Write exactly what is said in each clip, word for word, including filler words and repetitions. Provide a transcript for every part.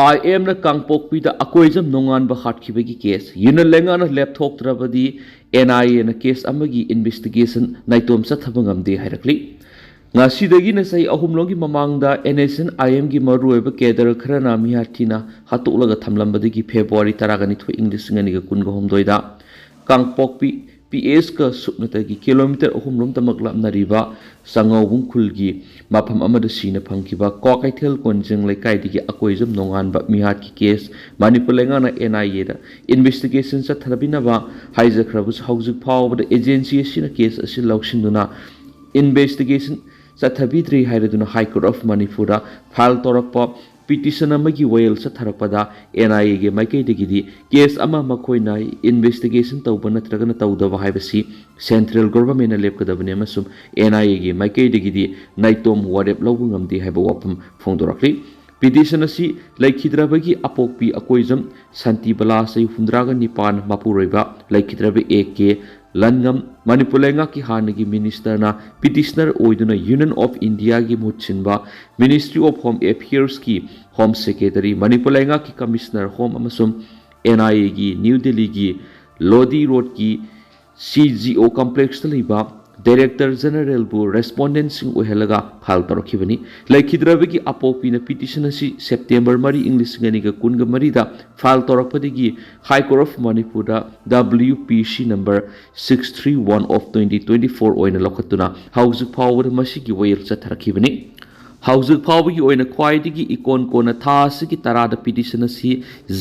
ꯑꯥꯏ ꯑꯦꯝꯅ ꯀꯥꯡꯄꯣꯛꯄꯤꯗ Akoijam ꯅꯣꯡꯉꯥꯟꯕ ꯍꯥꯠꯈꯤꯕꯒꯤ case unit ꯂꯩꯉꯥꯛꯅ ꯂꯦꯞꯊꯣꯛꯇ꯭ꯔꯕꯗꯤ and ꯑꯥꯏ ꯑꯦꯅ ꯀꯦꯁ ꯑꯃꯒꯤ ꯏꯟꯚꯦꯁꯇꯤꯒꯦꯁꯟ ꯅꯥꯏꯇꯣꯝ ꯆꯠꯊꯕ ꯉꯝꯗꯦ ꯍꯥꯏꯔꯛꯂꯤ꯫ ꯉꯁꯤꯗꯒꯤꯅ ꯆꯍꯤ ꯑꯍꯨꯝꯂꯣꯝꯒꯤ ꯃꯃꯥꯡꯗ ꯑꯦꯟ ꯑꯦꯁ ꯑꯦꯟ ꯑꯥꯏ ꯑꯦꯝꯒꯤ ꯃꯔꯨꯑꯣꯏꯕ ꯀꯦꯗꯔ ꯈꯔꯅ ꯃꯤꯍꯥꯠ ꯊꯤꯅ ꯍꯥꯠꯇꯣꯛꯂꯒ ꯊꯝꯂꯝꯕꯗꯒꯤ ꯐꯦꯕ꯭ꯔꯨꯋꯥꯔꯤ ꯇꯔꯥꯒ ꯅꯤꯊꯣꯏ, ꯏꯪ ꯂꯤꯁꯤꯡ ꯑꯅꯤꯒ ꯀꯨꯟꯒ ꯍꯨꯝꯗꯣꯏꯗ ꯀꯥꯡꯄꯣꯛꯄꯤ ꯄꯤ ꯑꯦꯁꯀ ꯁꯨꯞꯅꯇꯒꯤ ꯀꯤꯂꯣꯃꯤꯇꯔ ꯑꯍꯨꯝꯂꯣꯝꯇꯃꯛ ꯂꯥꯞꯅꯔꯤꯕ ꯆꯉꯧꯕꯨꯡ ꯈꯨꯜꯒꯤ ꯃꯐꯝ ꯑꯃꯗ ꯁꯤꯅ ꯐꯪꯈꯤꯕ ꯀ꯭ꯋꯥꯀꯩꯊꯦꯜ ꯀꯣꯟꯖꯦꯡ ꯂꯩꯀꯥꯏꯗꯒꯤ ꯑꯀꯣꯏꯖꯝ ꯅꯣꯡꯉꯥꯟꯕ ꯃꯤꯍꯥꯠꯀꯤ ꯀꯦꯁ ꯃꯅꯤꯄꯨꯔ ꯂꯩꯉꯥꯛꯅ ꯑꯦꯟ ꯑꯥꯏ ꯑꯦꯗ ꯏꯟꯚꯦꯁꯇꯤꯒꯦꯁꯟ ꯆꯠꯊꯕꯤꯅꯕ ꯍꯥꯏꯖꯈ꯭ꯔꯕꯁꯨ, ꯍꯧꯖꯤꯛ ꯐꯥꯎꯕꯗ ꯑꯦꯖꯦꯟꯁꯤ ꯑꯁꯤꯅ ꯀꯦꯁ ꯑꯁꯤ ꯂꯧꯁꯤꯟꯗꯨꯅ ꯏꯟꯚꯦꯁꯇꯤꯒꯦꯁꯟ ꯆꯠꯊꯕꯤꯗ꯭ꯔꯤ ꯍꯥꯏꯔꯗꯨꯅ ꯍꯥꯏ ꯀꯣꯔꯠ ꯑꯣꯐ ꯃꯅꯤꯄꯨꯔꯗ ꯐꯥꯏꯜ ꯇꯧꯔꯛꯄ ꯄꯤꯇꯤꯁꯟ ꯑꯃꯒꯤ ꯋꯥꯌꯦꯜ ꯆꯠꯊꯔꯛꯄꯗ ꯑꯦꯟ ꯑꯥꯏ ꯑꯦꯒꯤ ꯃꯥꯏꯀꯩꯗꯒꯤꯗꯤ ꯀꯦꯁ ꯑꯃ ꯃꯈꯣꯏꯅ ꯏꯟꯚꯦꯁꯇꯤꯒꯦꯁꯟ ꯇꯧꯕ ꯅꯠꯇ꯭ꯔꯒꯅ ꯇꯧꯗꯕ ꯍꯥꯏꯕꯁꯤ ꯁꯦꯟꯇ꯭ꯔꯦꯜ ꯒꯣꯚꯔꯟꯃꯦꯟꯠꯅ ꯂꯦꯞꯀꯗꯕꯅꯤ ꯑꯃꯁꯨꯡ ꯑꯦꯟ ꯑꯥꯏ ꯑꯦꯒꯤ ꯃꯥꯏꯀꯩꯗꯒꯤꯗꯤ ꯅꯥꯏꯇꯣꯝ ꯋꯥꯔꯦꯞ ꯂꯧꯕ ꯉꯝꯗꯦ ꯍꯥꯏꯕ ꯋꯥꯐꯝ ꯐꯣꯡꯗꯣꯔꯛꯂꯤ꯫ ꯄꯤꯇꯤꯁꯟ ꯑꯁꯤ ꯂꯩꯈꯤꯗ꯭ꯔꯕꯒꯤ ꯑꯄꯣꯛꯄꯤ ꯑꯀꯣꯏꯖꯝ ꯁꯥꯟꯇꯤꯕꯂꯥ, ꯆꯍꯤ ꯍꯨꯝꯗ꯭ꯔꯥꯒ ꯅꯤꯄꯥꯟ, ꯃꯄꯨꯔꯣꯏꯕ ꯂꯩꯈꯤꯗ꯭ꯔꯕ ꯑꯦ ꯀꯦ ꯂꯟꯉꯝ, ꯃꯅꯤꯄꯨꯔ ꯂꯩꯉꯥꯛꯀꯤ ꯍꯥꯟꯅꯒꯤ ꯃꯤꯅꯤꯁꯇꯔꯅ ꯄꯤꯇꯤꯁꯅꯔ ꯑꯣꯏꯗꯨꯅ ꯌꯨꯅꯤꯌꯟ ꯑꯣꯐ ꯏꯟꯗꯤꯌꯥꯒꯤ ꯃꯍꯨꯠ ꯁꯤꯟꯕ ꯃꯤꯅꯤꯁꯇ꯭ꯔꯤ ꯑꯣꯐ ꯍꯣꯝ ꯑꯦꯐꯤꯌꯔꯁꯀꯤ ꯍꯣꯝ ꯁꯦꯀ꯭ꯔꯦꯇꯔꯤ, ꯃꯅꯤꯄꯨꯔ ꯂꯩꯉꯥꯛꯀꯤ ꯀꯃꯤꯁꯅꯔ ꯍꯣꯝ ꯑꯃꯁꯨꯡ ꯑꯦꯟ ꯑꯥꯏ ꯑꯦꯒꯤ ꯅ꯭ꯌꯨ ꯗꯤꯜꯂꯤꯒꯤ ꯂꯣꯗꯤ ꯔꯣꯗꯀꯤ ꯁꯤ ꯖꯤ ꯑꯣ ꯀꯝꯄ꯭ꯂꯦꯛꯁꯇ ꯂꯩꯕ ꯗꯥꯏꯔꯦꯛꯇꯔ ꯖꯦꯅꯔꯦꯜꯕꯨ ꯔꯦꯁꯄꯣꯟꯗꯦꯟꯠꯁꯤꯡ ꯑꯣꯏꯍꯜꯂꯒ ꯐꯥꯏꯜ ꯇꯧꯔꯛꯈꯤꯕꯅꯤ꯫ ꯂꯩꯈꯤꯗ꯭ꯔꯕꯒꯤ ꯑꯄꯣꯛꯄꯤꯅ ꯄꯤꯇꯤꯁꯟ ꯑꯁꯤ ꯁꯦꯞꯇꯦꯝꯕꯔ ꯃꯔꯤ, ꯏꯪ ꯂꯤꯁꯤꯡ ꯑꯅꯤꯒ ꯀꯨꯟꯒ ꯃꯔꯤꯗ ꯐꯥꯏꯜ ꯇꯧꯔꯛꯄꯗꯒꯤ ꯍꯥꯏ ꯀꯣꯔꯠ ꯑꯣꯐ ꯃꯅꯤꯄꯨꯔꯗ W P C number six three one of twenty twenty four ꯑꯣꯏꯅ ꯂꯧꯈꯠꯇꯨꯅ ꯍꯧꯖꯤꯛ ꯐꯥꯎꯕꯗ ꯃꯁꯤꯒꯤ ꯋꯥꯌꯦꯜ ꯆꯠꯊꯔꯛꯈꯤꯕꯅꯤ꯫ ꯍꯧꯖꯤꯛ ꯐꯥꯎꯕꯒꯤ ꯑꯣꯏꯅ ꯈ꯭ꯋꯥꯏꯗꯒꯤ ꯏꯀꯣꯟ ꯀꯣꯟꯅ ꯊꯥ ꯑꯁꯤꯒꯤ ꯇꯔꯥꯗ ꯄꯤꯇꯤꯁꯟ ꯑꯁꯤ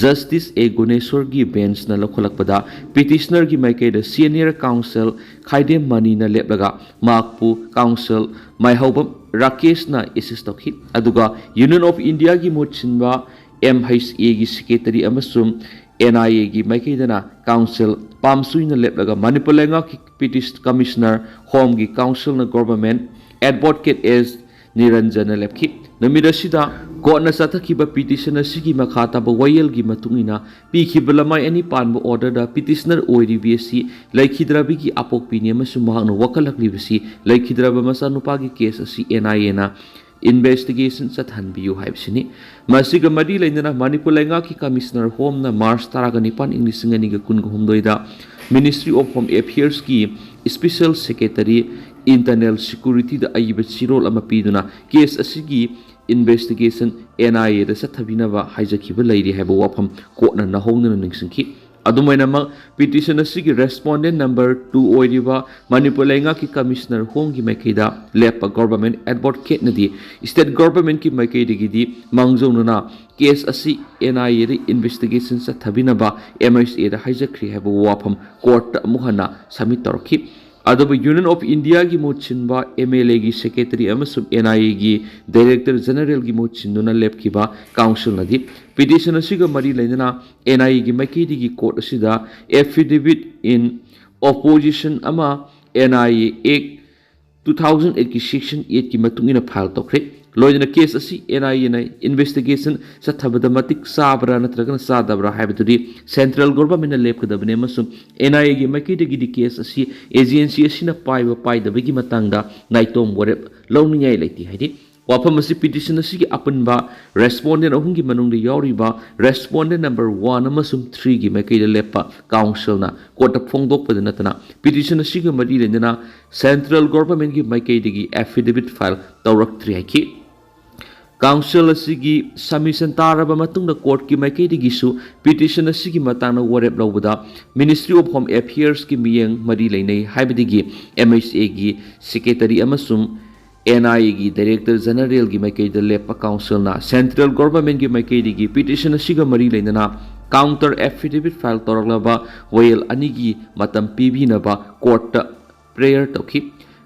ꯖꯁꯇꯤꯁ ꯑꯦ ꯒꯨꯅꯦꯁꯣꯔꯒꯤ ꯕꯦꯟꯁꯅ ꯂꯧꯈꯠꯂꯛꯄꯗ ꯄꯤꯇꯤꯁꯅꯔꯒꯤ ꯃꯥꯏꯀꯩꯗ ꯁꯦꯅꯤꯌꯔ ꯀꯥꯎꯟꯁꯤꯜ ꯈꯥꯏꯗꯦꯝ ꯃꯅꯤꯅ ꯂꯦꯞꯂꯒ ꯃꯍꯥꯛꯄꯨ ꯀꯥꯎꯟꯁꯤꯜ ꯃꯥꯏꯍꯧꯕꯝ ꯔꯥꯀꯦꯁꯅ ꯑꯦꯁꯤꯁ ꯇꯧꯈꯤ꯫ ꯑꯗꯨꯒ ꯌꯨꯅꯤꯌꯟ ꯑꯣꯐ ꯏꯟꯗꯤꯌꯥꯒꯤ ꯃꯍꯨꯠ ꯁꯤꯟꯕ ꯑꯦꯝ ꯍꯩꯆ ꯑꯦꯒꯤ ꯁꯦꯀ꯭ꯔꯦꯇꯔꯤ ꯑꯃꯁꯨꯡ ꯑꯦꯟ ꯑꯥꯏ ꯑꯦꯒꯤ ꯃꯥꯏꯀꯩꯗꯅ ꯀꯥꯎꯟꯁꯤꯜ ꯄꯥꯝꯁꯨꯏꯅ ꯂꯦꯞꯂꯒ ꯃꯅꯤꯄꯨꯔ ꯂꯩꯉꯥꯛꯀꯤ ꯄꯤꯇꯤꯁ ꯀꯃꯤꯁꯅꯔ ꯍꯣꯝꯒꯤ ꯀꯥꯎꯟꯁꯤꯜꯅ ꯒꯣꯚꯔꯟꯃꯦꯟꯠ ꯑꯦꯗꯚꯣꯀꯦꯠ ꯑꯦꯁ ꯅꯤꯔꯟꯖꯟꯅ ꯂꯦꯞꯈꯤ꯫ ꯅꯨꯃꯤꯠ ꯑꯁꯤꯗ ꯀꯣꯔꯠꯅ ꯆꯠꯊꯈꯤꯕ ꯄꯤꯇꯤꯁꯟ ꯑꯁꯤꯒꯤ ꯃꯈꯥ ꯇꯥꯕ ꯋꯥꯌꯦꯜꯒꯤ ꯃꯇꯨꯡ ꯏꯟꯅ ꯄꯤꯈꯤꯕ ꯂꯃꯥꯏ ꯑꯅꯤ ꯄꯥꯟꯕ ꯑꯣꯔꯗꯔꯗ ꯄꯤꯇꯤꯁꯅꯔ ꯑꯣꯏꯔꯤꯕꯤ ꯑꯁꯤ ꯂꯩꯈꯤꯗ꯭ꯔꯕꯤꯒꯤ ꯑꯄꯣꯛꯄꯤꯅꯤ ꯑꯃꯁꯨꯡ ꯃꯍꯥꯛꯅ ꯋꯥꯀꯠꯂꯛꯂꯤꯕꯁꯤ ꯂꯩꯈꯤꯗ꯭ꯔꯕ ꯃꯆꯥꯅꯨꯄꯥꯒꯤ ꯀꯦꯁ ꯑꯁꯤ ꯑꯦꯟ ꯑꯥꯏ ꯑꯦꯅ ꯏꯟꯚꯦꯁꯇꯤꯒꯦꯁꯟ ꯆꯠꯊꯍꯟꯕꯤꯌꯨ ꯍꯥꯏꯕꯁꯤꯅꯤ꯫ ꯃꯁꯤꯒ ꯃꯔꯤ ꯂꯩꯅꯅ ꯃꯅꯤꯄꯨꯔ ꯂꯩꯉꯥꯛꯀꯤ ꯀꯃꯤꯁꯅꯔ ꯍꯣꯝꯅ ꯃꯥꯔꯆ ꯇꯔꯥꯒ ꯅꯤꯄꯥꯟ, ꯏꯪ ꯂꯤꯁꯤꯡ ꯑꯅꯤꯒ ꯀꯨꯟꯒ ꯍꯨꯝꯗꯣꯏꯗ Ministry of Home Affairsꯀꯤ Special Secretary Internal Securityꯗ ꯑꯏꯕ ꯆꯦꯔꯣꯜ ꯑꯃ ꯄꯤꯗꯨꯅ ꯀꯦꯁ ꯑꯁꯤꯒꯤ ꯏꯟꯚꯦꯁꯇꯤꯒꯦꯁꯟ ꯑꯦꯟ ꯑꯥꯏ ꯑꯦꯗ ꯆꯠꯊꯕꯤꯅꯕ ꯍꯥꯏꯖꯈꯤꯕ ꯂꯩꯔꯤ ꯍꯥꯏꯕ ꯋꯥꯐꯝ ꯀꯣꯔꯠꯅ ꯅꯧꯍꯧꯅꯅ ꯅꯤꯡꯁꯤꯡꯈꯤ꯫ ꯑꯗꯨꯝ ꯑꯣꯏꯅꯃꯛ, ꯄꯤꯇꯤꯁꯟ ꯑꯁꯤꯒꯤ ꯔꯦꯁꯄꯣꯟꯗꯦꯟ ꯅꯝꯕꯔ ꯇꯨ ꯑꯣꯏꯔꯤꯕ ꯃꯅꯤꯄꯨꯔ ꯂꯩꯉꯥꯛꯀꯤ ꯀꯃꯤꯁꯅꯔ ꯍꯣꯝꯒꯤ ꯃꯥꯏꯀꯩꯗ ꯂꯦꯞꯄ ꯒꯣꯚꯔꯟꯃꯦꯟꯠ ꯑꯦꯗꯚꯣꯀꯦꯠꯅꯗꯤ ꯁ꯭ꯇꯦꯠ ꯒꯣꯚꯔꯟꯃꯦꯟꯠꯀꯤ ꯃꯥꯏꯀꯩꯗꯒꯤꯗꯤ ꯃꯥꯡꯖꯧꯅꯅ ꯀꯦꯁ ꯑꯁꯤ ꯑꯦꯟ ꯑꯥꯏ ꯑꯦꯗ ꯏꯟꯚꯦꯁꯇꯤꯒꯦꯁꯟ ꯆꯠꯊꯕꯤꯅꯕ ꯑꯦꯝ ꯑꯩꯆ ꯑꯦꯗ ꯍꯥꯏꯖꯈ꯭ꯔꯦ ꯍꯥꯏꯕ ꯋꯥꯐꯝ ꯀꯣꯔꯠꯇ ꯑꯃꯨꯛ ꯍꯟꯅ ꯁꯕꯃꯤꯠ ꯇꯧꯔꯛꯈꯤ꯫ ꯑꯗꯨꯕꯨ Union of Indiaꯒꯤ ꯃꯍꯨꯠ ꯁꯤꯟꯕ ꯑꯦꯝ ꯑꯦꯜ ꯑꯦꯒꯤ ꯁꯦꯀ꯭ꯔꯦꯇꯔꯤ ꯑꯃꯁꯨꯡ ꯑꯦꯟ ꯑꯥꯏ ꯑꯦꯒꯤ ꯗꯥꯏꯔꯦꯛꯇꯔ ꯖꯦꯅꯔꯦꯜꯒꯤ ꯃꯍꯨꯠ ꯁꯤꯟꯗꯨꯅ ꯂꯦꯞꯈꯤꯕ ꯀꯥꯎꯟꯁꯤꯜꯅꯗꯤ ꯄꯤꯇꯤꯁꯟ ꯑꯁꯤꯒ ꯃꯔꯤ ꯂꯩꯅꯅ ꯑꯦꯟ ꯑꯥꯏ ꯑꯦꯒꯤ ꯃꯥꯏꯀꯩꯗꯒꯤ ꯀꯣꯔꯠ ꯑꯁꯤꯗ Affidavit in Opposition ꯑꯃ N I A act two thousand eightꯀꯤ section eightꯀꯤ ꯃꯇꯨꯡ ꯏꯟꯅ ꯐꯥꯏꯜ ꯇꯧꯈ꯭ꯔꯦ꯫ ꯂꯣꯏꯅꯅ ꯀꯦꯁ ꯑꯁꯤ ꯑꯦꯟ ꯑꯥꯏ ꯑꯦꯅ ꯏꯟꯚꯦꯁꯇꯤꯒꯦꯁꯟ ꯆꯠꯊꯕꯗ ꯃꯇꯤꯛ ꯆꯥꯕ꯭ꯔꯥ ꯅꯠꯇ꯭ꯔꯒꯅ ꯆꯥꯗꯕ꯭ꯔꯥ ꯍꯥꯏꯕꯗꯨꯗꯤ ꯁꯦꯟꯇ꯭ꯔꯦꯜ ꯒꯣꯚꯔꯟꯃꯦꯟꯠꯅ ꯂꯦꯞꯀꯗꯕꯅꯤ ꯑꯃꯁꯨꯡ ꯑꯦꯟ ꯑꯥꯏ ꯑꯦꯒꯤ ꯃꯥꯏꯀꯩꯗꯒꯤꯗꯤ ꯀꯦꯁ ꯑꯁꯤ ꯑꯦꯖꯦꯟꯁꯤ ꯑꯁꯤꯅ ꯄꯥꯏꯕ ꯄꯥꯏꯗꯕꯒꯤ ꯃꯇꯥꯡꯗ ꯅꯥꯏꯇꯣꯝ ꯋꯥꯔꯦꯞ ꯂꯧꯅꯤꯡꯉꯥꯏ ꯂꯩꯇꯦ ꯍꯥꯏꯔꯤ꯫ ꯋꯥꯐꯝ ꯑꯁꯤ ꯄꯤꯇꯤꯁꯟ ꯑꯁꯤꯒꯤ ꯑꯄꯨꯟꯕ ꯔꯦꯁꯄꯣꯟꯗꯦꯟ ꯑꯍꯨꯝꯒꯤ ꯃꯅꯨꯡꯗ ꯌꯥꯎꯔꯤꯕ ꯔꯦꯁꯄꯣꯟꯗꯦꯟ ꯅꯝꯕꯔ ꯋꯥꯟ ꯑꯃꯁꯨꯡ ꯊ꯭ꯔꯤꯒꯤ ꯃꯥꯏꯀꯩꯗ ꯂꯦꯞꯄ ꯀꯥꯎꯟꯁꯤꯜꯅ ꯀꯣꯔꯠꯇ ꯐꯣꯡꯗꯣꯛꯄꯗ ꯅꯠꯇꯅ ꯄꯤꯇꯤꯁꯟ ꯑꯁꯤꯒ ꯃꯔꯤ ꯂꯩꯅꯅ ꯁꯦꯟꯇ꯭ꯔꯦꯜ ꯒꯣꯚꯔꯟꯃꯦꯟꯠꯀꯤ ꯃꯥꯏꯀꯩꯗꯒꯤ affidavit ꯐꯥꯏꯜ ꯇꯧꯔꯛꯇ꯭ꯔꯤ ꯍꯥꯏꯈꯤ꯫ ꯀꯥꯎꯟꯁꯤꯜ ꯑꯁꯤꯒꯤ ꯁꯕꯃꯤꯁꯟ ꯇꯥꯔꯕ ꯃꯇꯨꯡꯗ ꯀꯣꯔꯠꯀꯤ ꯃꯥꯏꯀꯩꯗꯒꯤꯁꯨ ꯄꯤꯇꯤꯁꯟ ꯑꯁꯤꯒꯤ ꯃꯇꯥꯡꯗ ꯋꯥꯔꯦꯞ ꯂꯧꯕꯗ Ministry of Home Affairsꯀꯤ ꯃꯤꯠꯌꯦꯡ ꯃꯔꯤ ꯂꯩꯅꯩ ꯍꯥꯏꯕꯗꯒꯤ ꯑꯦꯝ ꯑꯩꯆ ꯑꯦꯒꯤ ꯁꯦꯀ꯭ꯔꯦꯇꯔꯤ ꯑꯃꯁꯨꯡ ꯑꯦꯟ ꯑꯥꯏ ꯑꯦꯒꯤ ꯗꯥꯏꯔꯦꯛꯇꯔ ꯖꯦꯅꯔꯦꯜꯒꯤ ꯃꯥꯏꯀꯩꯗ ꯂꯦꯞꯄ ꯀꯥꯎꯟꯁꯤꯜꯅ ꯁꯦꯟꯇ꯭ꯔꯦꯜ ꯒꯣꯚꯔꯟꯃꯦꯟꯠꯀꯤ ꯃꯥꯏꯀꯩꯗꯒꯤ ꯄꯤꯇꯤꯁꯟ ꯑꯁꯤꯒ ꯃꯔꯤ ꯂꯩꯅꯅ ꯀꯥꯎꯟꯇꯔ affidavit ꯐꯥꯏꯜ ꯇꯧꯔꯛꯂꯕ ꯋꯥꯌꯦꯜ ꯑꯅꯤꯒꯤ ꯃꯇꯝ ꯄꯤꯕꯤꯅꯕ ꯀꯣꯔꯠꯇ ꯄ꯭ꯔꯦꯌꯔ ꯇꯧꯈꯤ꯫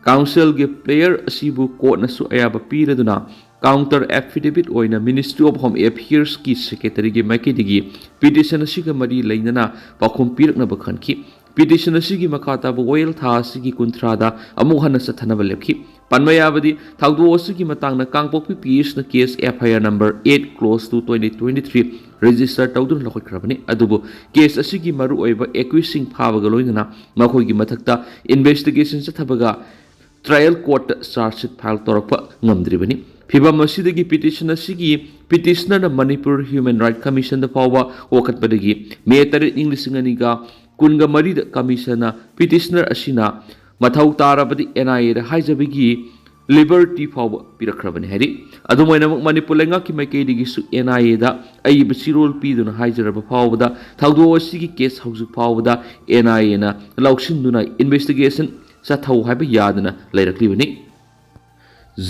ꯀꯥꯎꯟꯁꯤꯜꯒꯤ ꯄ꯭ꯔꯦꯌꯔ ꯑꯁꯤꯕꯨ ꯀꯣꯔꯠꯅꯁꯨ ꯑꯌꯥꯕ ꯄꯤꯔꯗꯨꯅ ꯀꯥꯎꯟꯇꯔ affidavit ꯑꯣꯏꯅ Ministry of Home Affairsꯀꯤ ꯁꯦꯀ꯭ꯔꯦꯇꯔꯤꯒꯤ ꯃꯥꯏꯀꯩꯗꯒꯤ ꯄꯤꯇꯤꯁꯟ ꯑꯁꯤꯒ ꯃꯔꯤ ꯂꯩꯅꯅ ꯄꯥꯎꯈꯨꯝ ꯄꯤꯔꯛꯅꯕ ꯈꯟꯈꯤ꯫ ꯄꯤꯇꯤꯁꯟ ꯑꯁꯤꯒꯤ ꯃꯈꯥ ꯇꯥꯕ ꯋꯥꯌꯦꯜ ꯊꯥ ꯑꯁꯤꯒꯤ ꯀꯨꯟꯊ꯭ꯔꯥꯗ ꯑꯃꯨꯛ ꯍꯟꯅ ꯆꯠꯊꯅꯕ ꯂꯦꯞꯈꯤ꯫ ꯄꯟꯕ ꯌꯥꯕꯗꯤ, ꯊꯧꯗꯣꯛ ꯑꯁꯤꯒꯤ ꯃꯇꯥꯡꯗ ꯀꯥꯡꯄꯣꯛꯄꯤ ꯄꯤ ꯑꯦꯁꯅ case F I R number eight clause two twenty twenty three register ꯇꯧꯗꯨꯅ ꯂꯧꯈꯠꯈ꯭ꯔꯕꯅꯤ꯫ ꯑꯗꯨꯕꯨ ꯀꯦꯁ ꯑꯁꯤꯒꯤ ꯃꯔꯨꯑꯣꯏꯕ ꯑꯦꯀ꯭ꯌꯨꯁꯁꯤꯡ ꯐꯥꯕꯒ ꯂꯣꯏꯅꯅ ꯃꯈꯣꯏꯒꯤ ꯃꯊꯛꯇ ꯏꯟꯚꯦꯁꯇꯤꯒꯦꯁꯟ ꯆꯠꯊꯕꯒ ꯇ꯭ꯔꯥꯏꯌꯦꯜ ꯀꯣꯔꯠꯇ ꯆꯥꯔꯖ ꯁꯤꯠ ꯐꯥꯏꯜ ꯇꯧꯔꯛꯄ ꯉꯝꯗ꯭ꯔꯤꯕꯅꯤ꯫ ꯐꯤꯚꯝ ꯑꯁꯤꯗꯒꯤ ꯄꯤꯇꯤꯁꯟ ꯑꯁꯤꯒꯤ ꯄꯤꯇꯤꯁꯅꯔꯅ ꯃꯅꯤꯄꯨꯔ ꯍ꯭ꯌꯨꯃꯦꯟ ꯔꯥꯏꯠ ꯀꯃꯤꯁꯟꯗ ꯐꯥꯎꯕ ꯋꯥꯀꯠꯄꯗꯒꯤ ꯃꯦ ꯇꯔꯦꯠ, ꯏꯪ ꯂꯤꯁꯤꯡ ꯑꯅꯤꯒ ꯀꯨꯟꯒ ꯃꯔꯤꯗ ꯀꯃꯤꯁꯟꯅ ꯄꯤꯇꯤꯁꯅꯔ ꯑꯁꯤꯅ ꯃꯊꯧ ꯇꯥꯔꯕꯗꯤ ꯑꯦꯟ ꯑꯥꯏ ꯑꯦꯗ ꯍꯥꯏꯖꯕꯒꯤ ꯂꯤꯕꯔꯇꯤ ꯐꯥꯎꯕ ꯄꯤꯔꯛꯈ꯭ꯔꯕꯅꯤ ꯍꯥꯏꯔꯤ꯫ ꯑꯗꯨꯝ ꯑꯣꯏꯅꯃꯛ ꯃꯅꯤꯄꯨꯔ ꯂꯩꯉꯥꯛꯀꯤ ꯃꯥꯏꯀꯩꯗꯒꯤꯁꯨ ꯑꯦꯟ ꯑꯥꯏ ꯑꯦꯗ ꯑꯏꯕ ꯆꯦꯔꯣꯜ ꯄꯤꯗꯨꯅ ꯍꯥꯏꯖꯔꯕ ꯐꯥꯎꯕꯗ ꯊꯧꯗꯣꯛ ꯑꯁꯤꯒꯤ ꯀꯦꯁ ꯍꯧꯖꯤꯛ ꯐꯥꯎꯕꯗ ꯑꯦꯟ ꯑꯥꯏ ꯑꯦꯅ ꯂꯧꯁꯤꯟꯗꯨꯅ ꯏꯟꯚꯦꯁꯇꯤꯒꯦꯁꯟ ꯆꯠꯊꯧ ꯍꯥꯏꯕ ꯌꯥꯗꯅ ꯂꯩꯔꯛꯂꯤꯕꯅꯤ꯫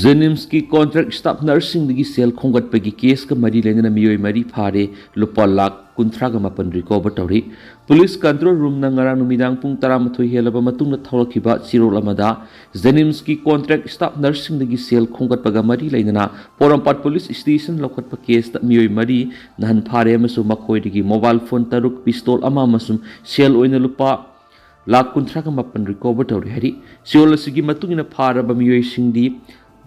ꯖꯦꯅꯤꯝꯁꯀꯤ ꯀꯣꯟꯇ꯭ꯔꯦꯛ ꯁ꯭ꯇꯥꯐ ꯅꯔꯁꯁꯤꯡꯗꯒꯤ ꯁꯦꯜ ꯈꯣꯝꯒꯠꯄꯒꯤ ꯀꯦꯁꯀ ꯃꯔꯤ ꯂꯩꯅꯅ ꯃꯤꯑꯣꯏ ꯃꯔꯤ ꯐꯥꯔꯦ, ꯂꯨꯄꯥ ꯂꯥꯈ ꯀꯨꯟꯊ꯭ꯔꯥꯒ ꯃꯥꯄꯟ ꯔꯤꯀꯣꯚꯔ ꯇꯧꯔꯤ꯫ ꯄꯨꯂꯤꯁ ꯀꯟꯇ꯭ꯔꯣꯜ ꯔꯨꯝꯅ ꯉꯔꯥꯡ ꯅꯨꯃꯤꯗꯥꯡ ꯄꯨꯡ ꯇꯔꯥꯃꯥꯊꯣꯏ ꯍꯦꯜꯂꯕ ꯃꯇꯨꯡꯗ ꯊꯣꯛꯂꯛꯈꯤꯕ ꯆꯦꯔꯣꯜ ꯑꯃꯗ ꯖꯦꯅꯤꯝꯁꯀꯤ ꯀꯣꯟꯇ꯭ꯔꯦꯛ ꯁ꯭ꯇꯥꯐ ꯅꯔꯁꯁꯤꯡꯗꯒꯤ ꯁꯦꯜ ꯈꯣꯝꯒꯠꯄꯒ ꯃꯔꯤ ꯂꯩꯅꯅ ꯄꯣꯔꯣꯝꯄꯥꯠ ꯄꯨꯂꯤꯁ ꯁ꯭ꯇꯦꯁꯟ ꯂꯧꯈꯠꯄ ꯀꯦꯁꯇ ꯃꯤꯑꯣꯏ ꯃꯔꯤ ꯅꯍꯟ ꯐꯥꯔꯦ ꯑꯃꯁꯨꯡ ꯃꯈꯣꯏꯗꯒꯤ ꯃꯣꯕꯥꯏꯜ ꯐꯣꯟ ꯇꯔꯨꯛ, ꯄꯤꯁꯇꯣꯜ ꯑꯃ ꯑꯃꯁꯨꯡ ꯁꯦꯜ ꯑꯣꯏꯅ ꯂꯨꯄꯥ ꯂꯥꯈ ꯀꯨꯟꯊ꯭ꯔꯥꯒ ꯃꯥꯄꯟ ꯔꯤꯀꯣꯚꯔ ꯇꯧꯔꯦ ꯍꯥꯏꯔꯤ꯫ ꯆꯦꯔꯣꯜ ꯑꯁꯤꯒꯤ ꯃꯇꯨꯡ ꯏꯟꯅ ꯐꯥꯔꯕ ꯃꯤꯑꯣꯏꯁꯤꯡꯗꯤ